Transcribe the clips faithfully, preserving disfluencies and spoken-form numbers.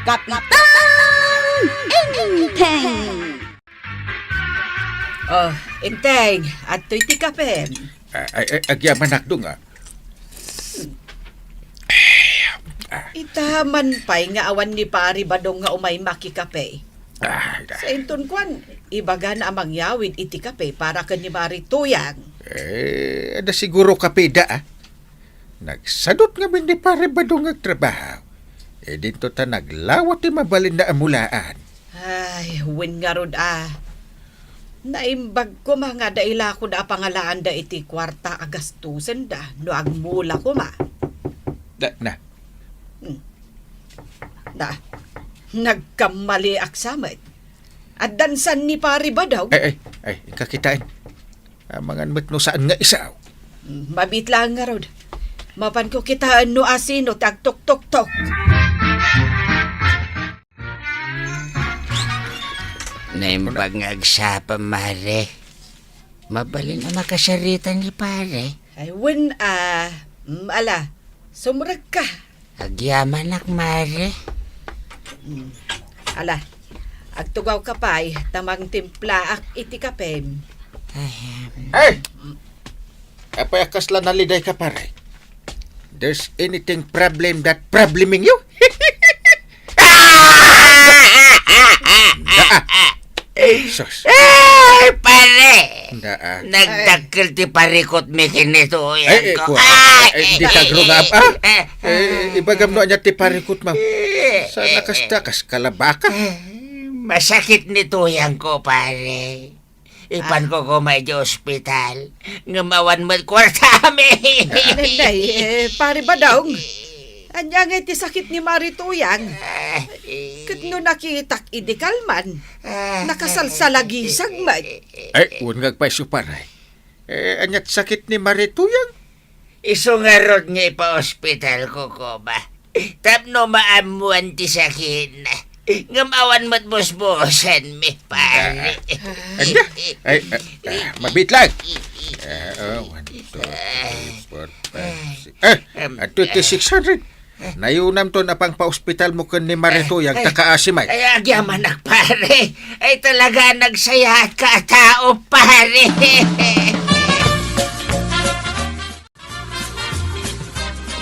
Kapitan Enteng! Oh, Enteng, adtoy ti kapem. Ah, ay, ay, agyamanak, Dong, ah. Ita man pay nga awan ni Pari Badong nga umay makikape. Ah, ah. Sa inton kuan, ibagana a mangyawid iti kape para ken ni Mari Tuyang. Eh, adda siguro kape da, ah. Nagsadut ngamin ni Pari Badong nga agtrabaho. Eh, dinto ta naglawa ti mabalinna a mulaan. Ay, wen ngarud a. Naimbag koma nga adda ilako da a pangalaanda iti kuarta a gastosenda no agmula koma. Da, na. Hmm. Da, nagkammaliak sa met. Addan san ni Pari Badong? Ay, ay, ay, inka kitaen. Amangan met no saan nga isao. Hmm, mabiit laeng ngarud. Mapanko kitaen no asino ti agtuktoktok. Naimbag nga agsapa, Mare. Mabalin a makasarita ni Pare. Ay, wen a, mm, ala, sumrekka. Agyamanak, Mare. Mm. Ala, agtugawka pay, ta mangtimplaak iti kapem. Ahem. Ay! Apay a kasla nalidayka, pare? There's anything problem that probleming you? Ah! Sus. Ay, pare! Daa. Nagdakkel ti parikutmi ken ni Tuyang ko. Ay, eh, kuwan. Ay, eh, di ka grungab, ah? Eh, ibagam no ania ti parikutmo. Sana kasta kas kalabaka. Masakit ni Tuyang ko, pare. Ipan ko koma idiay ospital. Ngem awan met kuartami. Nay, eh, Pare Badong. Ania ngay ti sakit ni Mari Tuyang? Ah, eh. Ket no nakitak idi kalman, ah, nakasalsalagisag met. Ay, wen nga agpayso, pare. Eh, ania ti sakit ni Mari Tuyang? Isu ngarud nga ipaospitalko koma. Tapno maammoan ti sakitna. Ngem awan met busbusanmi, pare. Ah, ania? Ay, ah, ah, mabiit lang. Ah, oh, one, two, three, four, five, six. Ah, adto ti six hundred. Nayunamton a pangpaospitalmo ken ni Mari Tuyang, ta kaasi met. Ay, agyamanak, pare. Ay, talaga, nagsayaatka a tao, pare.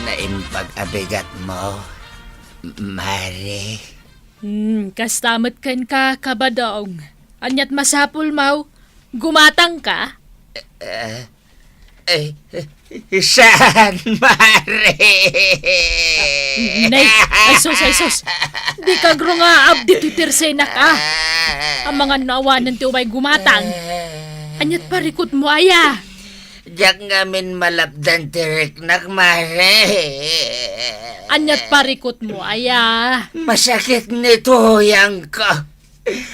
Naimbag a bigatmo, Mare. Hmm, kasta met kenka, Kabadong. Ania ti masapulmo? Gumatangka? Eh, eh, saan, Mare? Nay, ay sus, ay sus. Dika agrungaab ditoy tersenak, ah. Amangan no awanen ti umay gumatang. Ania ti parikutmo aya? Diak ngamin malapdan ti riknak, Mare. Ania ti parikutmo aya? Masakit ni Tuyangko.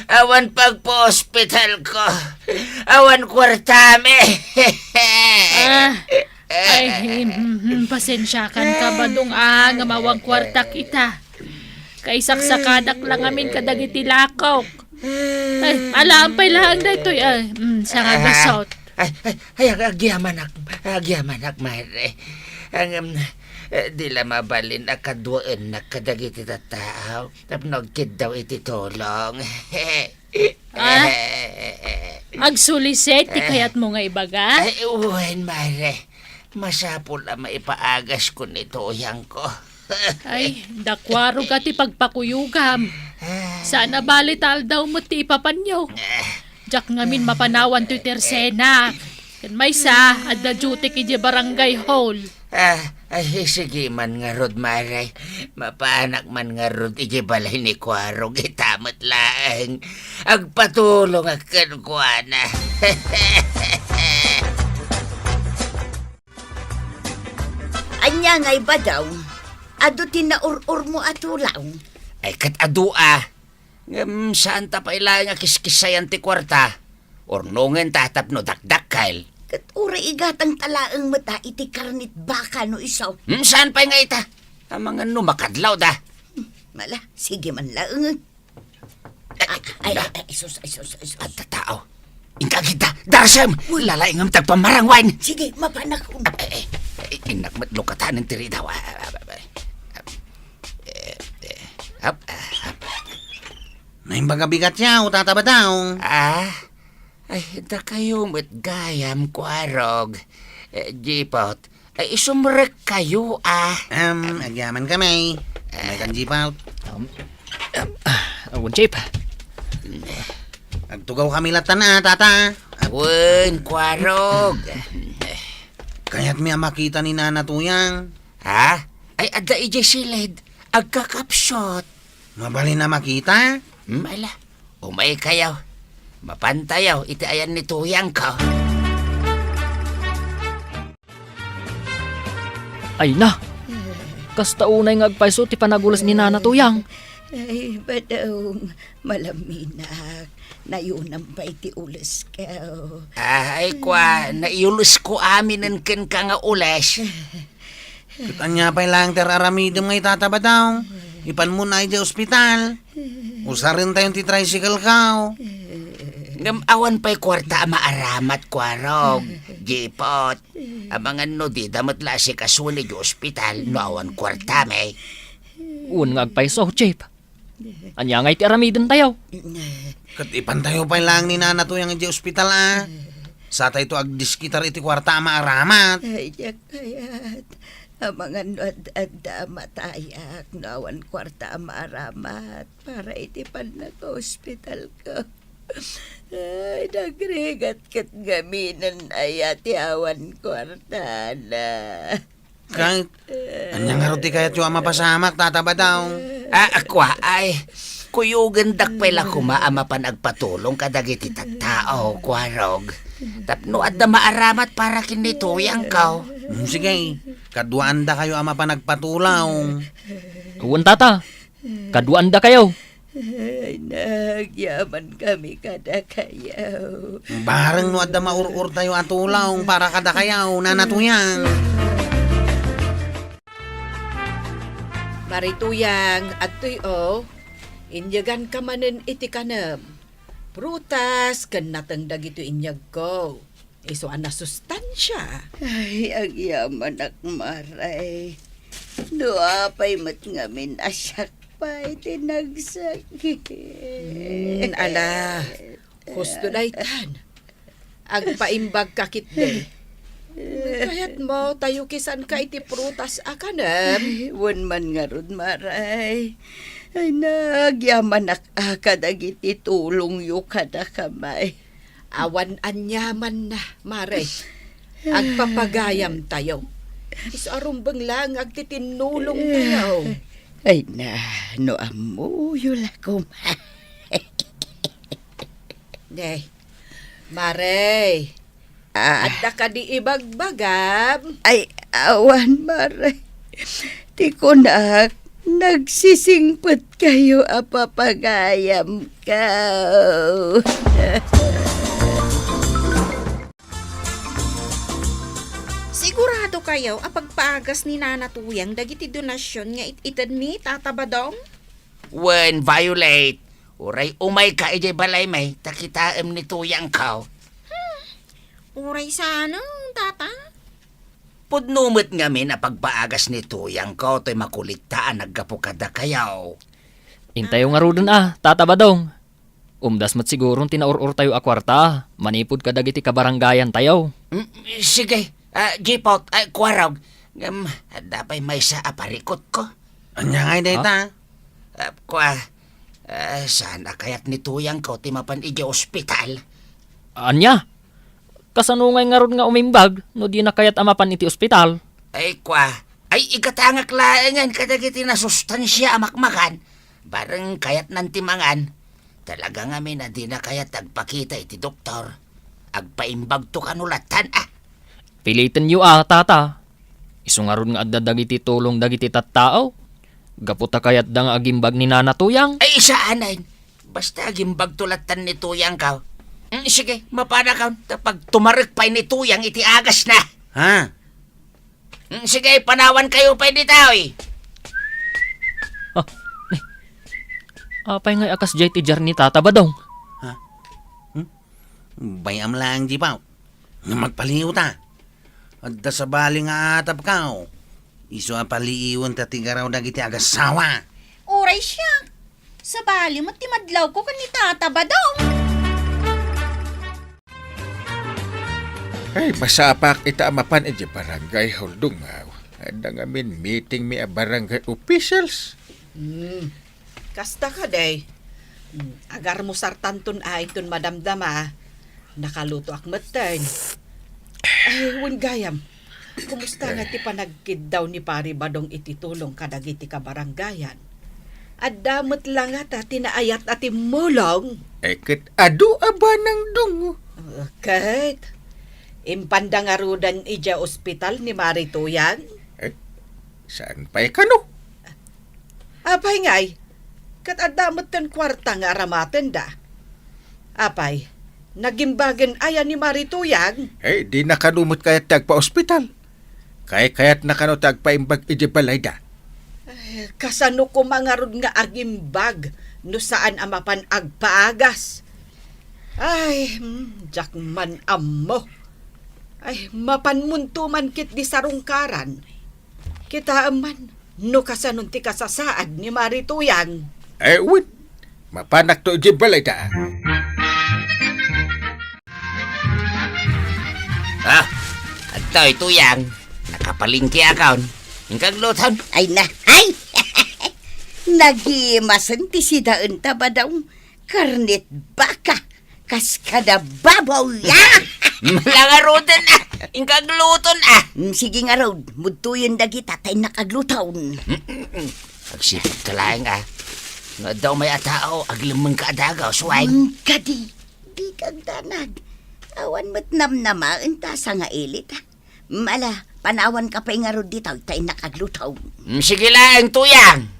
Awan pagpaospitalko. Awan kuartami. Ah, ay, hmm, hmm, hmm, pasensiakan, Kabadong, ah, ngem awan kuartak ita. Kaisaksakadak la ngamin kadagiti lakok. Ay, alaem pay laeng daytoy, ay, mm, sangagasot. Ay, ay, ay, ag-, agyamanak, agyamanak, Mare. Ngem, eh, di la mabalin a kaduaennak kadagiti tattao tapno agkiddaw iti tulong. Ah? Agsulisit ti kayatmo nga ibaga? Ay, wen, Mare. Masapul a maipaagasko ni Tuyangko. Ay, dakwarog a ti pagpakuyogam. Saan a bali ta aldaw met ti ipapanyo. Diak ngamin mapanawan toy tersenak. Ken maysa, adda dutyk idiay barangay hall. Ah, ay, sige man ngarud, Mare. Mapanak man ngarud idiay balay ni Kuarog, ita met laeng. Agpatulongak kenkuana. Ania ngay, Badong? Adu ti naur-urmo a tulang? Ay, ket adu a. Ngem, saan ta pay laeng a kiskissayan ti kuarta. Urnongen ta tapno dakdakkel. Ket uray igatang ta laeng met a iti karnit baka no isu. Hmm, saan pay nga ita? Amangan no makadlaw da. Hmm, mala, sige man laeng. Ay, ay, ay, ay, sus, ay, sus, ay, sus. Adda tao. Inka agidda, Darsem! Uy. Lalaingem ti agpamarang wine! Sige, mapanak. Ay, ay, ay, innak met lukatanen ti ridaw. Ah, ah, ah, ah. Eh, eh, hap, ah, Naimbag a bigatyo, Tata Badong. Ah? Ay, dakayo met gayam, Kuarog. Eh, Jipot, ay, isumrekkayo, ah. Em, agyaman kami. May kan Jipot. Um, um, ah, awan, Jip. Agtugaw kami latta na, Tata. Wen, Kuarog. Kayatmi a makita ni Nana Tuyang. Ha? Ay, adda idiay siled. Agkakapsut. Mabalin a makita? Hmm, ala. Umaykayo. Mapantayo iti ayan ni Tuyangko. Ay na! Kasta unay nga agpayso ti panagules ni Nana Tuyang. Ay, Badong, malaminak. Nayunam pay ti ulesko. Ay, kua, naiulesko aminen kenka nga ules. Ket ania pay laeng ti ar-aramidem nga ita, Tata Badong? Ipanmo na idiay ospital. Usarentayon ti tricycle-ko. Ngem awan pay kuarta a maaramat, Kuarog, Jipot. Amangan no dida met la asikasuen idiay ospital no awan kuartami. Wen nga agpayso, Jip. Ania ngay ti aramidentayo? Ket ipantayo pay laeng ni Nana Tuyang idiay ospital, a. Satayto agdiskitar iti kuarta a maaramat. Ay, diak kayat. Amangan no ad-adda a matayak no awan kuarta a maaramat para iti pannakaospitalko. Ay, nagrigat ket ngaminen aya ti awan kuartana. Ket, ania ngarud ti kayatyo a mapasamak, Tata Badong? Ah, kua, ay, kuyogendak pay la koma a mapan agpatulong kadagiti tattao, Kuarog. Tapno adda maaramat para ken ni Tuyangko. Hmm, sige, kaduaandakayo a mapan agpatulong. Wen, Tata. Kaduaandakayo. Ay, nagyamankami kadakayo. Bareng no adda maur-urtayo a tulong para kadakayo, Nana Tuyang. Mari Tuyang, adtoy, o. Inyeganka manen iti kanem. Prutas ken nateng dagitoy inyegko. Isu a nasustansia. Ay, agyamanak, Mare. No apay met ngamin a siak pay ti nagsakit. Hmm, ala, husto daytan. Agpaimbagka ketdi. Kayatmo, tayo kisanka iti prutas a kanem? Ay, wen man ngarud, Mare. Ay, nagyamanak a kadagiti tulongyo kadakami. Awan aniamanna, Mare. Agpapagayamtayo. Isu a rumbeng laeng agtitinnulongtayo. Ay na, no ammoyo la koma. Ne, Mare. Ah. Adda kadi ibagbagam? Ay, awan, Mare. Ti kunak, nagsisingpetkayo a papagayamko. Siguradokayo a pagpaagas ni Nana Tuyang dagiti donasion nga it-itedmi, Tata Badong? Wen, Violet, uray umayka idiay balaymi, ta kitaem ni Tuyangko. Hmm. Uray saan, Tata? Pudno met ngamin a pagpaagas ni Tuyangko toy makulikta a naggapu kadakayo. Intayo ngaruden a, Tata Badong. Umdas met siguron ti naur-urtayo a kuarta manipud kadagiti kabarangayantayo. Mm, sige, ah, Jipot, ah, Kuarog. Ngem, adda pay maysa a parikutko. Ania ngay dayta? Ah, kua, ah, saan a kayat ni Tuyangko ti mapan idiay ospital? Ania? Kasano ngay ngarud nga umimbag no dina kayat a mapan iti ospital? Ay, kua, ay, igatangak laengen kadagiti nasustansia a makmakan. Bareng kayatnan ti mangan. Talaga ngamin a dina kayat agpakita iti doktor. Agpaimbagto kano lattan, a. Pilitenyo a, Tata. Isu ngarud nga adda dagiti tulong dagiti tattao. Gapu ta kayatda nga agimbag ni Nana Tuyang. Ay, saanen. Basta agimbagto lattan ni Tuyangko. Mm, sige, mapanakon. Ta pagtumarek pay ni Tuyang iti agasna. Ha? Mm, sige, panawankayo pay ditoy. Ah, ni. Apay ngay a kasdiay ti diar ni Tata Badong? Ha? Hmm? Bay-am laeng, Jipot. Nga magpaliiwta. Adda sabali nga atapko. Isu a paliiwenta ti garaw dagiti agassawa. Uray siak. Sabali met ti madlawko ken ni Tata Badong. Ay, masapak ita a mapan idiay barangay hall dungngaw. Adda ngamin meeting mi a barangay officials. Hmm. Kasta kadi. Hmm. Agarmusartanton a inton madamdama. Nakalutoak metten. Ay, wen gayam. Kumusta nga ti panagkiddaw ni Pari Badong iti tulong kadagiti kabarangayan? Adda met la ngata ti naayat a timmulong? Eh, ket adu a banang dungngaw. Ah, ket impanda ngaruden idiay ospital ni Mari Tuyang? Eh, saan pay kano? Apay ngay, ket adda metten kuarta nga aramatenda. Apay, nagimbagen aya ni Mari Tuyang? Eh, dina kano met kayat ti agpa-ospital. Kaykayatna kano ti agpaimbag idiay balayda. Ay, kasano koma ngarud nga agimbag no saan a mapan agpaagas? Ay, hmm, diak man ammo. Ay, mapanmonto man ketdi sarungkaran. Kitaem man, no kasanon ti kasasaad ni Mari Tuyang. Eh, wen, mapanakto idiay balayda. Ah, adtoy, Tuyang. Nakapalengkeakon. Inka agluton. Ay na, ay! Nagimasen ti sidaenta, Badong. Karnet baka. Kas kada baboy, ah! Mala ngaruden, ah! Inka agluton, ah! Mm, sige ngarud, mudtoyen dagita ta innak agluton. Agsipud ka laeng, ah. No adda umay a tao, aglemmengka a dagus, wen. Mm, kadi, dika agdanag. Awan met namnamaen ta sangailit, ah. Mm, ala, panawanka pay ngarud ditoy ta innak agluton. Mm, sige laeng, Tuyang.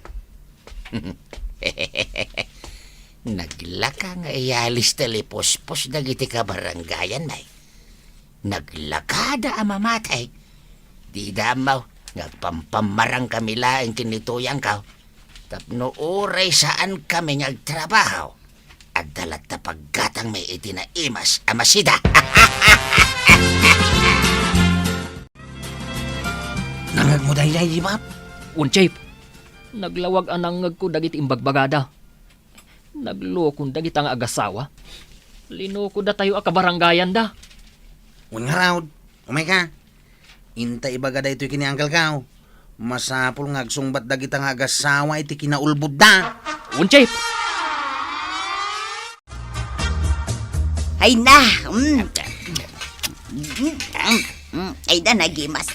Naglaka nga iyalis ti lipuspos dagiti kabarangayan, nay. Naglakada a mamatay. Dida ammo nga agpampammarangkami laeng ken ni Tuyangko. Tapno uray saankami nga agtrabaho, adda latta paggatangmi iti naimas a masida. Nangngegmo daydiay, Jibab? Wen, Chief. Naglawag a nangngegko dagiti imbagbagada. Naglukon dagita nga agassawa. Linukodatayo a kabarangayanda. Wen ngarud, umayka. Inta ibaga daytoy ken ni Uncle Kao. Masapul nga agsungbat dagita nga agassawa iti kinaulbodda. Wen, Chief. Ay na, mm. Mm, mm, mm. Ay na, nagimas.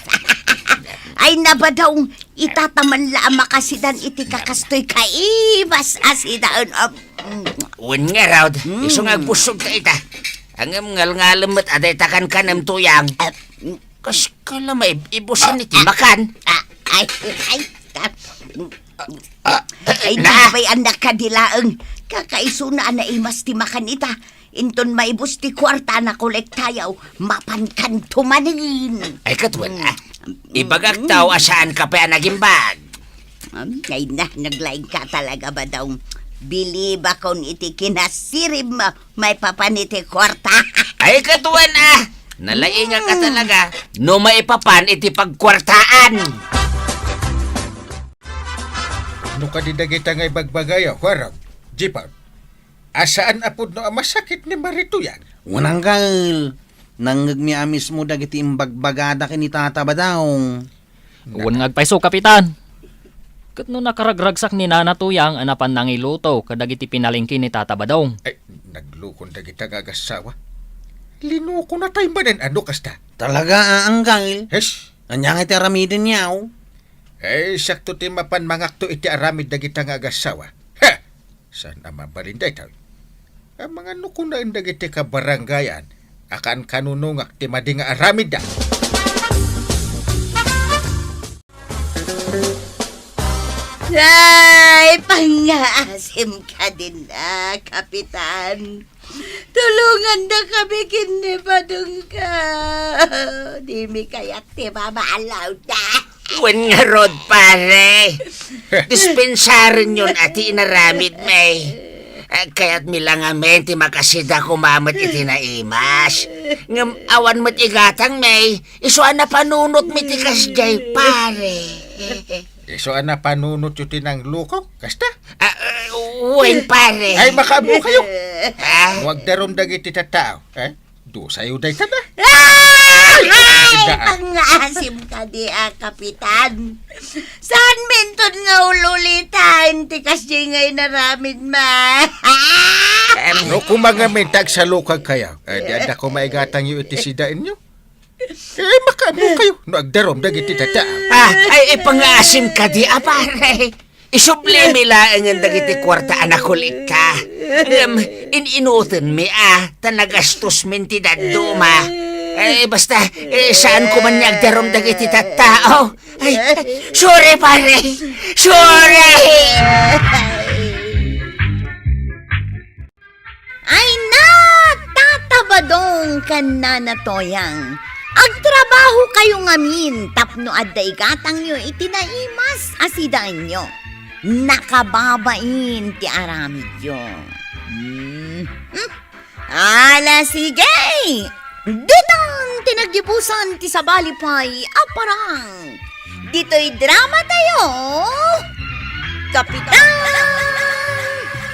Ay na, Badong, itata man la a makasidan iti kakastoy kaimas a sidaen. Am, mm. Wen ngarud, mm, isu nga agbussogta ita. Ngem ngalngalem met a dayta kankanem, Tuyang. Ah, mm. Kaskala maib-ibusan iti makan. Ah, ay, ay, ah, ah, ay, na. Ay, nagbayan na kadi laeng. Kakaisuna a naimas ti makan ita. Inton maibus ti kuarta a nakolektayo, mapankanto manen. Ay, ket wen, ah. Mm. Ibagak taw a saanka pay a nagimbag. Um, ay na, naglaingka talaga, Badong. Bilibakon iti kinasirib mo, maipapan iti kuarta. Ay, ket wen, ah! Nalaingak a talaga no maipapan iti pagkuartaan. No kadi dagita nga ibagbagayo, Kuarog, Jipon, a saan a pudno a masakit ni Mari Tuyang? Wen, Uncle. Nangngegmi a mismo dagiti imbagbagada ken ni Tata Badong. Wen nga agpayso, Kapitan. Ket no nakaragragsak ni Nana Tuyang a napan nangiluto kadagiti pinalengke ni Tata Badong. Ay, naglukon dagita nga agassawa. Linukona tay manen a no kasta. Talaga, a, Uncle? Yes. Ania nga ti aramidenyo? Ay, sakto ti mapan mangakto iti aramid dagita nga agassawa. Ha! Saan a mabalin daytoy? Amangan no kunaen dagiti kabarangayan a kankanunongak ti madi nga aramidda. Ay, pangngaasim kadin, a, Kapitan. Tulongandakami ken ni Badongko. Dimi kayat ti mabalawda. Wen ngarud, pare. Dispensarenyon a ti inaramidmi. A, kayatmi la ngamin ti makasida koma met iti naimas. Ngem awan met igatangmi. Isu a napanunotmi ti kasdiay, pare. Isu a napanunotyo ti nanglukok, kasta? A, a, Wen, pare. Ay, makaammo kayo. Ah? Huwag darom dagiti tattao, eh? Dusayo dayta na. Ay! Ay, pangaasim kadi a, Kapitan. Saan minton nga ululitan ti kasdi nga inaramid ma? Em, no, kumangamin, tagsalukag kayo. Eh, di adda ko maigatang yu iti sidaenyo. Eh, makaammo kayo. No, agdarom dagiti tattao. Ah, ay, ipangaasim kadi a, pare. Isublimi laengen dagiti kuarta a nakulikka. Ngem, in-inutenmi a, ta nagastos min ti dadduma. Eh, basta, eh, saan ko man nga agdarom dagiti tattao. Ay, sorry, pare. Sorry! Ay, natatabadong ken nanatoyang. Agtrabaho kayo ngamin tapno adda igatangyo iti naimas a sidaenyo. Nakababain ti aramidyo. Hmm. Hmm. Ala, sige! Ditan ti naggibusan ti sabali pay a parang. Ditoy drama tayo, Kapitan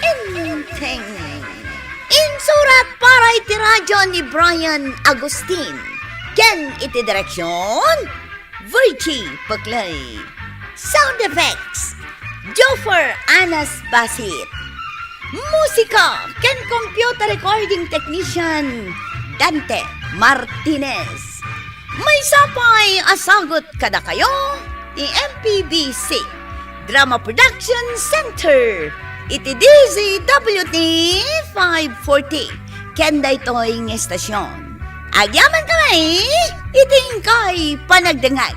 Enteng. Insurat para iti radyo ni Brian Agustin. Ken iti direksyon, Virgie Paclay. Sound effects, Joffer Anas Basit. Musika ken computer recording technician, Dante Martinez. Maysa pay a sagut kadakayo ti M P B C Drama Production Center iti D Z W T five forty ken daytoy nga estasyon. Agyaman kami iti inkay panagdengngeg.